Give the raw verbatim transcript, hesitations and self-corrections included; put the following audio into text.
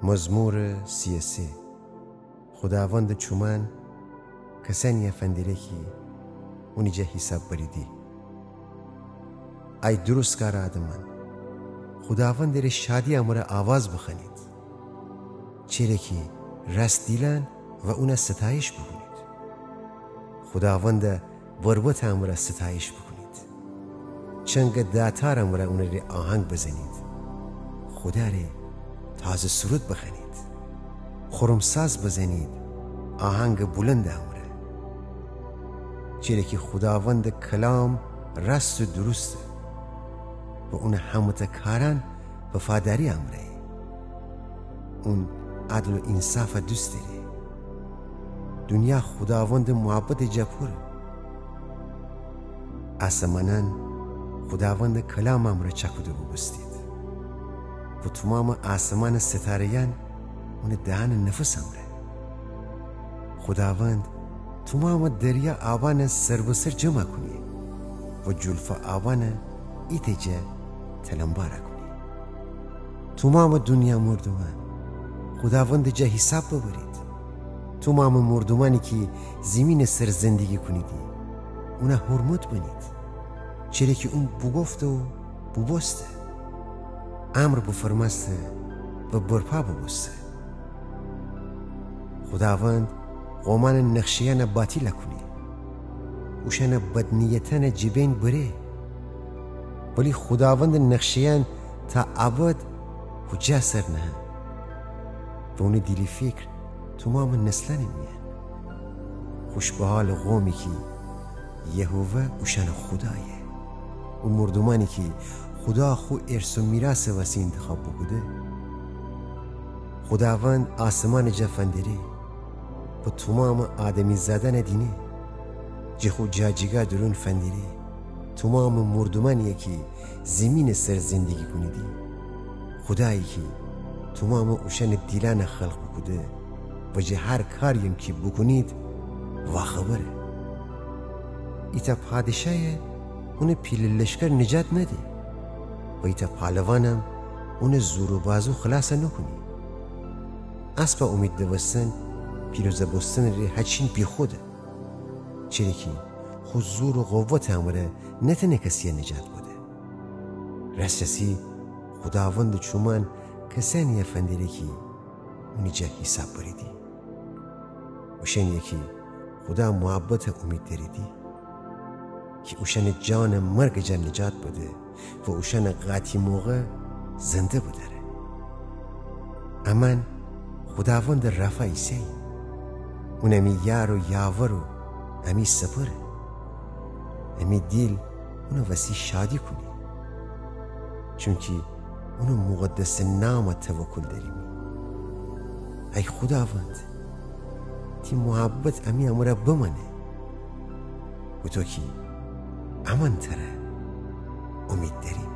مزمور سی و سه. خوداوندٚ چومأن کسأنیَ فندره کی اونی جا حیساب بریدی. ای درستکارٚ آدمأن، خوداوندٚ ره شادی امرأ آواز بخوأنید، چره کی راست‌دیلأن و اونَ ستایش بوکونید. خوداوندَ بربطٚ امرأ ستایش بوکونید. چنگٚ داتارٚ امرأ اونٚ ره آهنگ بزنید. خودا ره تازه سرود بخوأنید. خرم‌ساز بزنید، آهنگٚ بلندٚ امرأ. چره کی خوداوندٚ کلام راست و درسته و اونٚ همه‌تأ کارأن وفاداری امرأیه. اون عدل و اینصافَ دوست دأره. دونیا خوداوندٚ محبتٚ جا پوره. آسمانأن خوداوندٚ کلامٚ امرأ چأکوده بوبوستید و تومامٚ آسمانٚ ستاره‌یأن اونٚ دهأنٚ نفسٚ امرأ. خوداوند تومامٚ دریا آبأنَ سر به سر جمع کونه و جلفه آبأنَ ایتأ جا تلمبارَ کونه. تومامٚ دونیا مردومأن، خوداوندٚ جا حیساب ببرید. تومامٚ مردومأنی کی زیمینٚ سر زندگی کونیدی، اونَ حرمت بنید، چره کی اون بوگفته و بوبوسته، امر بفرمأسته و برپا بوبوسته. خوداوند قومأنٚ نقشه‌یأنَ باطیلَ کونه، اوشأنٚ بدنیتأنَ جٚه بین بره. ولی خوداوندٚ نقشه‌یأن تا ابد خو جا سر نهه و اونٚ دیلٚ فکر تومامٚ نسلأنٚ میأن. خوش به حالٚ قومی کی یهوه اوشأنٚ خودایه و مردومأنی کی خودا خو ارث و میراثٚ وسی اینتخاب بوکوده. خوداوند آسمانٚ جا فندره و تومامٚ آدمیزادأنَ دینه. جٚه خو جاجیگا دورون فندره تومامٚ مردومأنی‌یَ کی زیمینٚ سر زندگی کونیدی. خودایی کی تومامٚ اوشأنٚ دیلأنَ خلق بوکوده و جٚه هر کاری‌یم کی بوکونید واخبره. ایتأ پادشایَ اونٚ پیلٚ لشکر نجات نده و ایتأ پالوانم اونٚ زور و بازو خلاصَ نوکونه. اسبَ اومید دوستن پیروزَ بوستنٚ ره هچین بیخوده، چره کی خو زور و قوتٚ امرأ نتأنه کسی‌یَ نجات بده. راس‌راسی خوداوندٚ چومأن کسأنی‌یَ فندره کی اونی جا حیساب بریدی. اوشأنی‌یَ کی خودا محبتَ اومید دأریدی کی اوشأنٚ جانَ مرگٚ جا نجات بده و اوشأنَ قحطی موقع زنده بدأره. امأن خوداوندٚ رافا ایسه‌ییم. اون امی یار و یاور و امی سپره. امی دیل اونٚ وسی شادی کونه، چونکی اونٚ مقدسٚ نامَ توکل دأریمی. ای خوداوند، تی محبت امی امرأ بمأنه، هوطو کی امأن تره اومید دأریمی.